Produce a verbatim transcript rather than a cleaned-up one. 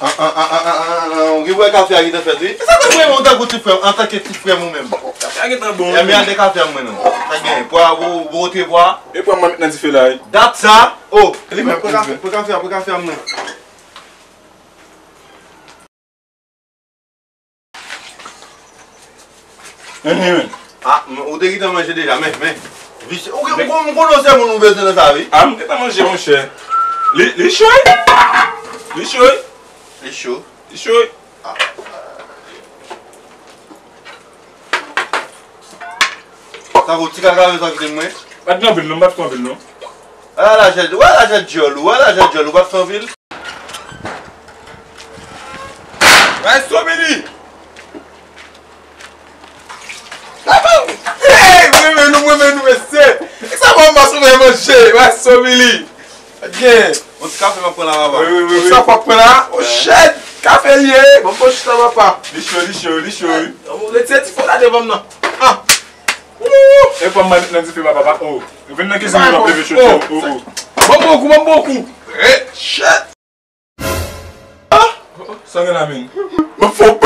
An, an, an, an, an, an, an, ou gen wè kafe a gentan fèt, wi. Sa te mwen, ou tankou ti frè m, antanke ti frè m ou menm. Kafe a gentan bon, wi. Ebyen, al de kafe a mwen non. Sa gen, pwa, ou, ou wote pwa. E pwa mwen met nan dife la, wi. Dat sa, oh. Li menm pran kafe, pran kafe a, pran kafe a mwen. Enhen, men. Ah, men ou te gentan manje deja, men, men. Visye. Ou, ou, ou, ou konnen se moun ou bezwen nan sa, wi. Ah, m gentan manje, monchè. Li, li cho, wi. Li cho, wi. Li cho. Li cho, wi. Ah. Sa vo ti kakave sa kite mwen. Pa t gen anpil non, m pa t fè anpil non. Wè lajè, wè lajè dyòl ou, wè lajè dyòl ou, pa t fè anpil. Wè Somili! Hey, mwen renmen nou, mwen renmen nou, mesye! E sa bon, m pa sou manje, wè Somili! Byen! Yon ti kafe m ap pran la, papa. Wi, wi, wi, wi. Sa w ap pran la? Oh, shit! Kafe l ye! Bon, bon, chita, papa. Li cho, li cho, li cho, wi. Retire ti fò la devan m nan. Ah! Wou! E pwa m nan dife, papa, papa. Oh. Vin nan kizin, nou ap leve cho. Oh, oh. Bon, bon kou, bon, bon kou. Eh, shit! Ah! Sa gen la, men? M ap fè yon